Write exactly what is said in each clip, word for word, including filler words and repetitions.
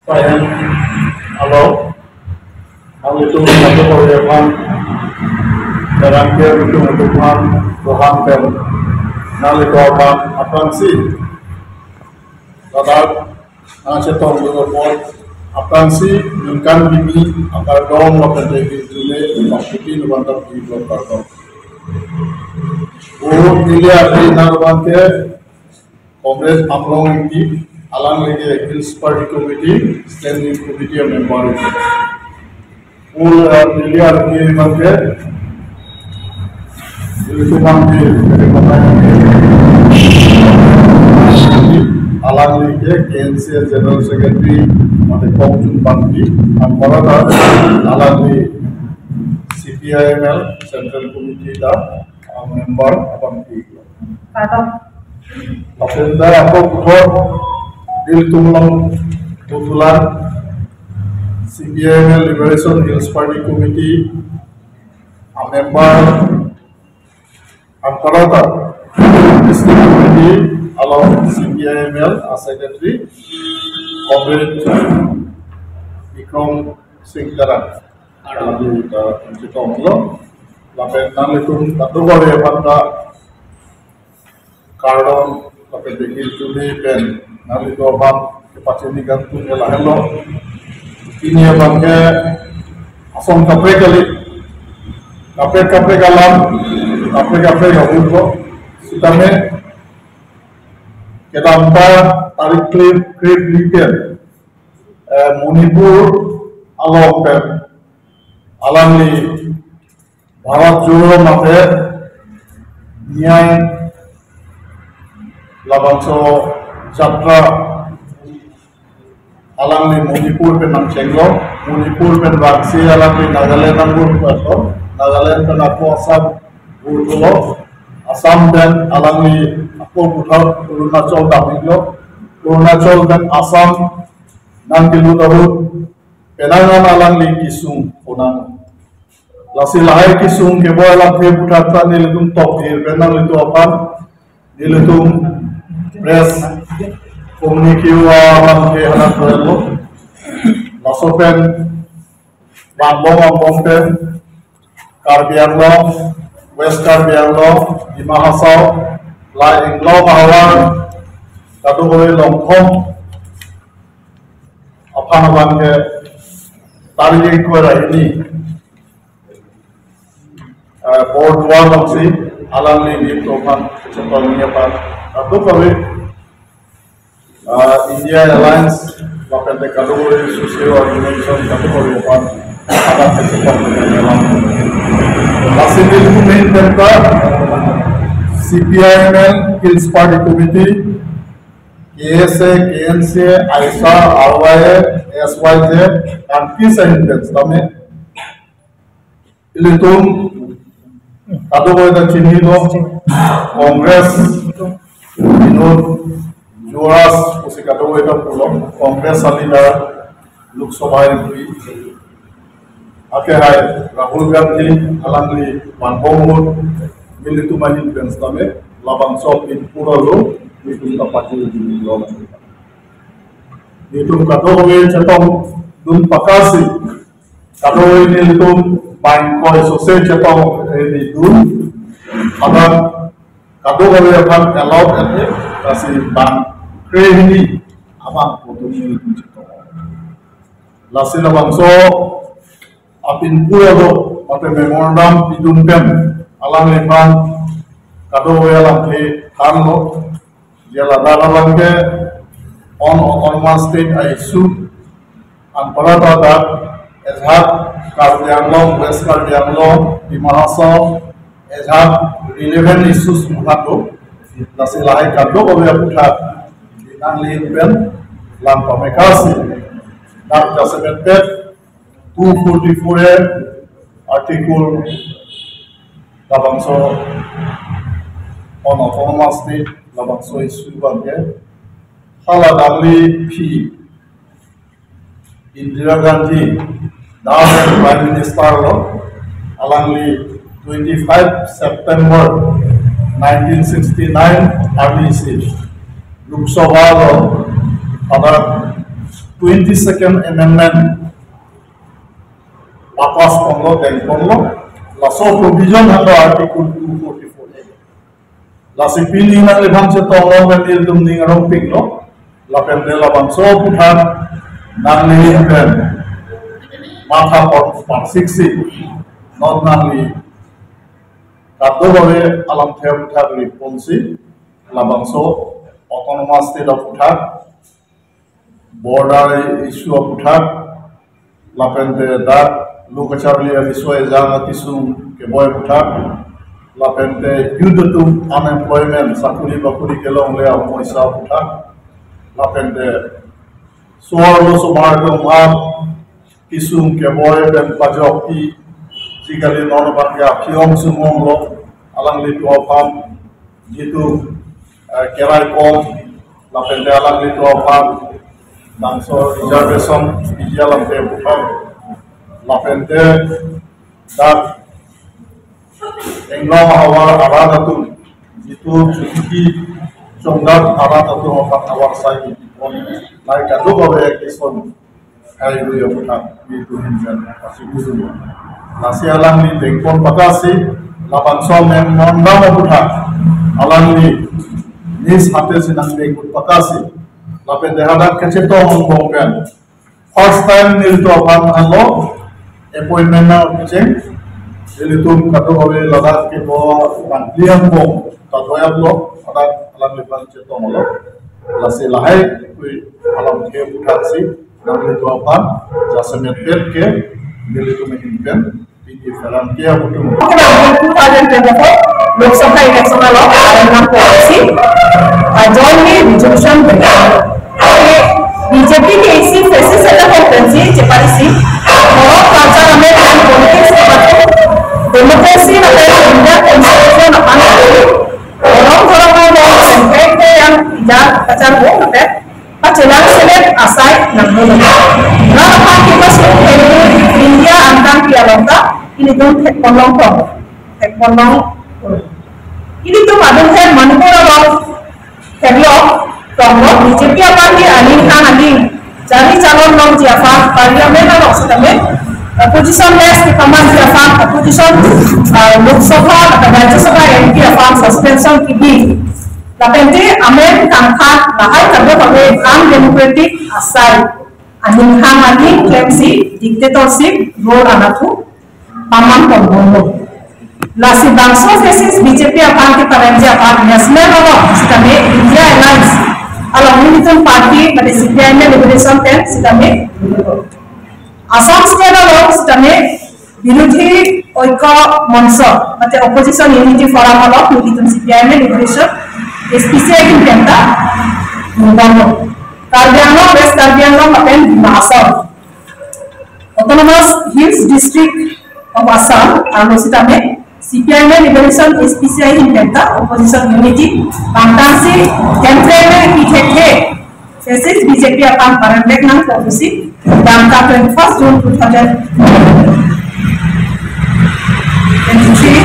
Payan alo, nanglitum satu kori aphan, dalam dia itu untuk man, Tuhan pen, nanglitum aphan, aphrangsi, dadak, nangchetongdun apot, aphrangsi, ningkan kimi, akardom, lapen degi tune, maksudin, wantap di blok kardom. O, ili arti nang bangke, Comrade Amlong Engti, alangli ke Hills Party Committee, Standing Committee a member. Ul, uh, Liliar ke bangke, Lili Kumang ke, dari Kumang ke, alangli ke K N C A General Secretary, mate Kongchun Bangti, anparata, alangli C P I M L Central Committee ta, uh, member, abang ti. Kardom. Lapen dak ako puthot nelitum along kebetulan C P I M L Liberation Hills Party Committee a member anparata District Committee along C P I M L a Secretary Comrade Bikram Singh Terang. Alangli ta chetonglo. Lapen nanglitum kadokave aphan ta kardom, lapen degi tune pen nanglitum aphan kepachini kangtung lahelo. Pini abangke ason kaprek kali, kaprek kaprek alam, kaprek kaprek ahut lo. Sitame kedampa tarik kre-, krephli pen, eh, Manipur along pen alangli Bharat Jodo mate Nyay labangso jatra alangli Manipur pen nangchenglo, Manipur pen vangsi alangli Nagaland nangbur pulo, Nagaland pen ako Assam bur pulo, Assam pen alangli ako puthot Arunachal damiklo, Arunachal pen Assam nangkelut ahut penang an alangli kesung konang. Lasi lahai kesung keboi alamthe puthot ta nelitum tokdir pen nanglitum aphan, nelitum press communique aphan ke hadak koyaklo. Laso pen vangbom angbong pen Karbi Anglong, West Karbi Anglong, Dima Hasao, la Inglong ahavar, kadokave longthom aphan abangke tarik ingkoi ra hini, eh, Bor Duar alongsi alangli nelitum aphan chetongji aphan kadokave, eh, India Alliance lapen te kadokave social organization kadokave aphan alam chetongji alam. Lasi nelitum main penta C P I M L Hills Party Committee, K S A, K N C A, AISA, R Y A, S Y J, kan kisa hinpen sitame ilitum kadokave ta chinilo, Congress, Binod Joash pusi kadokave ta pulo, Congress a leader, Lok Sabha M P, akehai Rahul Gandhi, alangli vangbom ahut, nelitum ahin pen sitame labangso pinpur alo nelitum ta pajirlo. Nelitum kadokave chetongdun pakasi, kadokave nelitum bang ingkoi sose chetong, eh, nelitum, abang kadokave aphan allowed ete, lasi bang krehini abang putum nelitum chetong. Lasi labangso apinpur alo mate memorandum pidun pen alangliphan kadokave alamthe thanlo. Je ladak alam ke on autonomous state a issue, anparata dak ajahak Karbi Anglong, West Karbi Anglong, Dima Hasao, ajahak relevant issues muhat do. Lasi lahai kadokave aputhak nanglihin pen lam pamekasi dak jasemet pet two forty-four A article labangso on autonomous state labangso issue abangke hala alangli phi Indira Gandhi dak Prime Minister lo, alangli twenty-five September nineteen sixty-nine arni si Lok Sabha lo pada twenty-second Amendment papass ponlo, dengponlo, laso provision halo Article two forty-four A. Lasi pini nangliphan chetonglo pen nelitum ning arong pinglo, lapen te labangso aphuthak nangli pen matha por parsiksi, non nangli kadokave alamthe aphuthak riponsi, labangso Autonomous State aphuthak, border issue aphuthak, lapen te dak lo kacharli avisoi ejang akesung keboi aphuthak, lapen te youth atum unemployment, sakuri bakuri kelongle amoisa aphuthak, lapen te so-arlo osomar atum aphan kesung keboi pen pajokpi, ji kali non abang ke aphi-ong sung-onglo, alanglitum aphan jitu, eh, kerai pon, lapen te alanglitum aphan bangso reservation piji alamthe aphuthak, lapen te dak Anglong ahavar arat atum, jitu chuki chongdat arat atum aphan ahavar sai kipon, lahai kadokave akesung hai ru aphuthak nelitum ahin pen pasi ujung. Lasi alangli dengpon pakasi, labangso memorandum aphuthak alangli niz hate si nangdengpon pakasi, lapen te hadak kachetong angbong pen first time nelitum aphan halo appointment nangcheng. Nelitum kadokave ladak kedo rangkli angbong ta doyaplo, hadak alangliphan chetonglo. Lasi lahai kui alamthe aphuthak si nanglitum aphan jasemet pet ke nelitum ahin pen pini pherangke abutum. Two thousand twenty-four Lok Sabha election along R M nang policy, uh, jointly resolution berkali. B J P ke isi faces setup of pensi cheparisi, moral culture amen and politics ke batu, democracy na India constitution apan, moral moral moral yang ijat kacharbo na pachelang selet asai nangdolo. Nang aphan kipas India angkang pi along ta ilitum thekponlong tong. Thekponlong. Ilitum adung he Manipur along theklong tonglo, B J P aphan ke aning kang aning. Jari chalon longji aphan, Parliament along sitame opposition leader kepamanji aphan, opposition, ah, Lok Sabha, Rajya Sabha M P aphan suspension kebi. Lapen te amen kangkhat lahai kadokave undemocratic asai, aning kang aning klemsi dictatorship rule anatthu pamang ponbomlo. Lasi bangso faces B J P aphan keparemji aphan national along sitame India Alliance along nelitum party mate C P I M Liberation pen sitame Assam State along sitame Birodhi Oikyo Moncho mate Opposition Unity Forum along nelitum C P I M Liberation S P C I ahin pen ta durbolo. Karbi Anglong, West Karbi Anglong lapen Dima Hasao Autonomous Hills District of Assam arlo sitame C P I M Liberation S P C I ahin pen ta Opposition Unity bangtangsi hemprek pi thekthe faces B J P aphan paremlek nangkok pusi Dangka twenty-first June two thousand twenty-three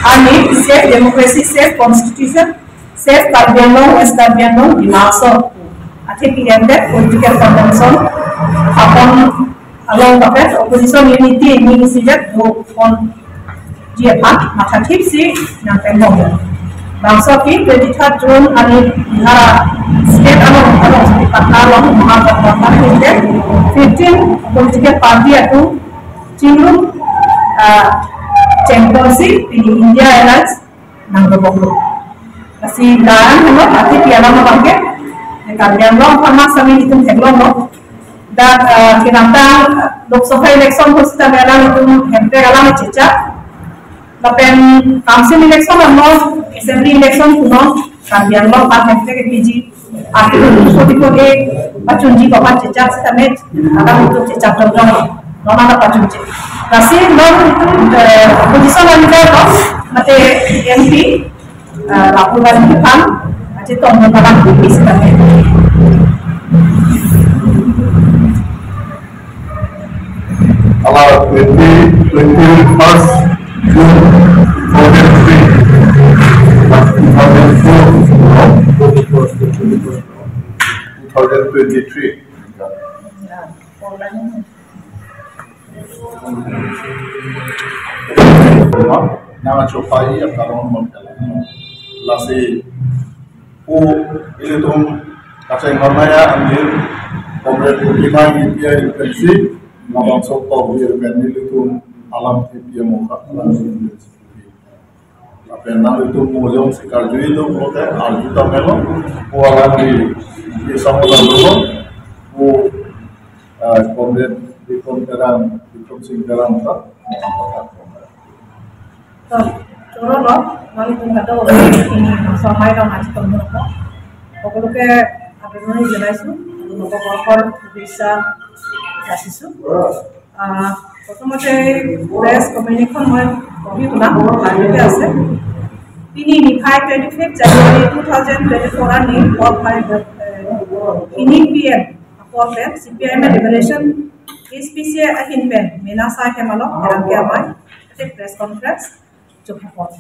arni Safe Democracy, Safe Constitution, Safe Karbi Anglong, West Karbi Anglong, Dima Hasao athe P M det political convention hapon along paket Opposition Unity ni isijak doponji aphan mathathipsi nangpendong. Bangso ke twenty-third June arni Bihar state along along Patna along Mahapathar fifteen political party atum chingrum, ah, chengponsi pini India Alliance nangdoboklo. Lasi laran heno party pi alam abang ke, Karbi Anglong aphan mak sami itum theklonglo. Dak, ah, kedamtang Lok Sabha election ahut sitame alanglitum hemprek alam chechak. Lapen council election ano, assembly election kuno, Karbi Anglong aphan hemprek piji. Article forty-four A pachunji aphan chechak sitame, alanglitum chechak dong dong. Non ana pachunji. Lasi non, eh, opposition leader no, mate M P, eh, Rahul Gandhi aphan, achetong dong alanglitum sitame. Ala twenty, twenty-first June two thousand three, two thousand four, two thousand twenty-three. Nang achopai ya karong bang kalang. Lasi ko ilitum kacheng karnaya anjir Comrade Purima Ingti ahin pensi nabang sok tau ilitum alam T P M oka alam. Lapen nanglitum mo jongsi karju itu pulote arju ta melo, ko alam di, di samudra dulu, ko, eh, Comrade Bikram Terang, Bikram Singh Terang ta. To, choro lo, nanglitum kado, ini samai dong aji tong ko. Pokoknya adonai jelas tu, pokok bisa kasih su. Ah, প্রথমতে press communication মই পঢ়ি শুনাম, লাইভতে আছে। Pini niphai twenty fifth January two thousand twenty four arni, four five, eh, pini P M, apor pen C P I M Liberation, S P C ahin pen, mena sai hem along, pherangke amei, ate press conference, chupapon.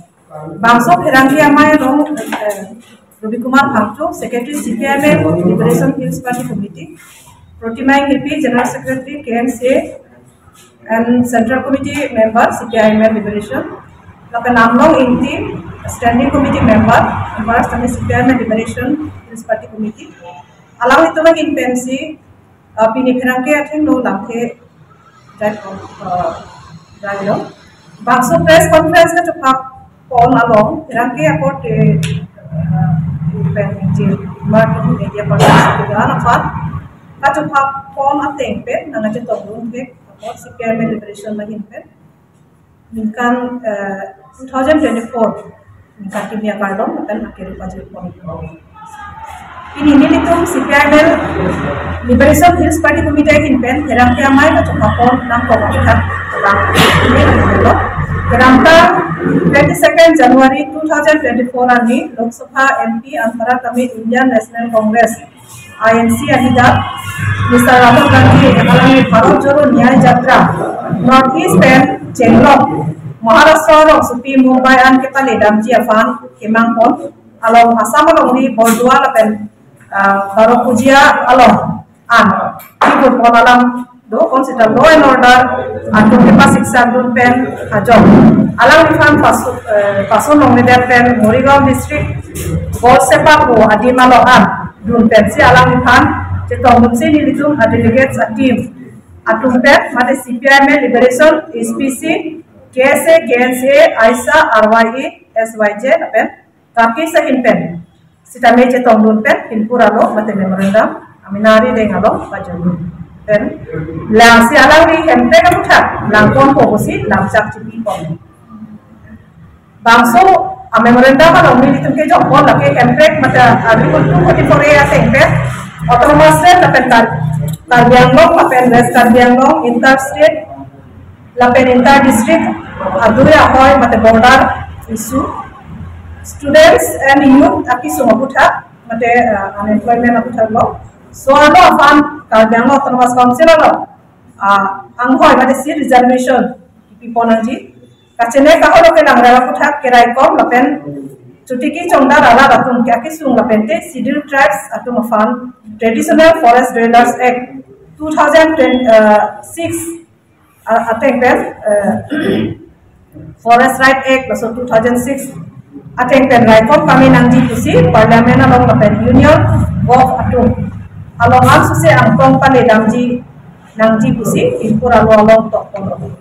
Bangso pherangke amei along, eh, Ravi Kumar Phangcho, Secretary C P I M Liberation Hills Party Committee, Protima Ingti, General Secretary K N C A and Central Committee member C P I M Liberation, lapen Amlong Ingti, Standing Committee member, member kami C P I M Liberation Hills Party Committee. Alanglitum ahin pensi, ah, pini pherangke athengno lamthe jai, ah, jai lo. Bangso press conference kachupapon along, pherangke apot, eh, ah, pen je, media person kedo-an aphan kachupapon ateng pen nangkachetongdun ke apot C P I M Liberation ahin pen ningkan, eh, two thousand twenty four ningkan kimi akardom lapen akeru pajirpon. Pini nelitum C P I M Liberation Hills Party Committee ahin pen pherangke amei kachupapon nangkok akitha. Kedamtang twenty second January two thousand twenty four arni Lok Sabha M P anparta tame Indian National Congress, I N C ahidak, Mister Rahul Gandhi alangli Bharat Jodo Nyay Yatra North East pen chenglok Maharashtra along sopi Mumbai an kepale damji aphan kemangpon along Assam alongri Bordua lapen, ah, Baro Pujia along an kipon alam do, konsita law and order atum kepasiksak dun pen ajok alangliphan pasu, eh, pasu nongledet pen Morigaon district Golsepa pu adim along an dun pensi alangliphan chetongdunsi nelitum a delegates a team atum pen mate C P I M Liberation, S P C, K S A, K N C A, AISA, R Y A, S Y J lapen KAKIS ahin pen sitame chetongdun pen pinpur alo mate memorandum amena ari deng alo pajokdun pen, lasi alangli hemprek aputhak langponpo pusi lamchak chipipon. Bangso a memorandum along nelitum kejokpon lake hemprek mate Article two forty-four A ateng pen autonomous state lapen Kar-, Karbi Anglong lapen West Karbi Anglong, interstate lapen inter district adui ahoi mate border issue, students and youth akesung aputhak mate, uh, unemployment aputhak lo. So ano aphan Karbi Anglong Autonomous Council along, uh, anghoi mate seat reservation kipipon nangji. Kachene kaholo kelang rara aputhak keraikom lapen chotiki chongdar arat atum ke akesung lapen te Scheduled Tribes atum aphan Traditional Forest Dwellers Act two thousand six, uh, ateng pen, uh, Forest Right Act laso two thousand six ateng pen raikom pame nangji pusi Parliament along lapen Union Govt atum along an susi angtong pale damji nangji pusi pinpur alo along tokpon.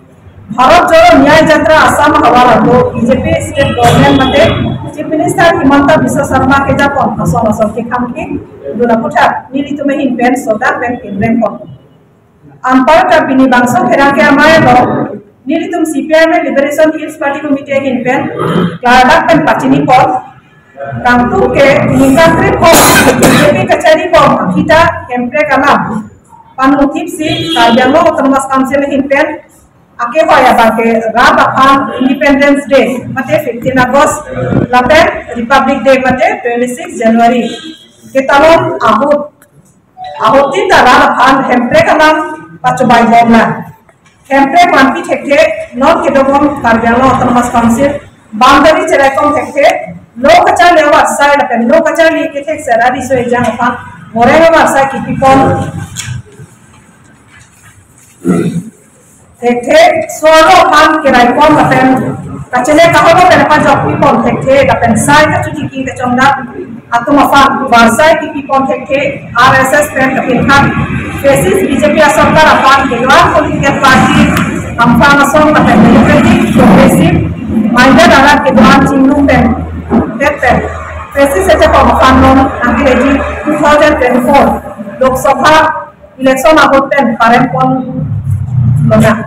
Bharat Jodo Nyay Yatra Assam havar ado B J P state government mate Chief Minister Himanta Biswa Sarma kejapon ason ason kekhang kedun aputhak nelitum ahin pen sodak pen pinrengpon. Anparta pini bangso pherangke amei along nelitum C P I M Liberation Hills Party Committee ahin pen klardak pen pachinipon. Kangtung ke ningkan krepho B J P kachari bom aphi ta hemprek alam panutipsi Karbi Anglong Autonomous Council ahin pen akehoi abang ke rat aphan Independence Day mate fifteen August lapen Republic Day mate twenty six January ketalon ahut ahut tin ta rat aphan hemprek alam pachobai bomlang. Hemprek vanpi thekthe non kedobom Karbi Anglong Autonomous Council boundary cheraikom thekthe lo kacharli avarsai lapen lo kacharli kethek sera riso ejang aphan moreng avarsai kipipon. Thekthe, solo aphan keraipon lapen kachele kaholo pen pajokpipon thekthe lapen sai kachotiki kachongdak atum aphan varsai kepipon thekthe R S S pen kapinthak fascist B J P asorkar aphan kedo-an political party Amphan Asong lapen Democratic Progressive Minded arat kedo-an chingnung pen tet pen fascist ajakong aphan non nangkereji two thousand twenty-four Lok Sabha election ahut pen parempon lonang.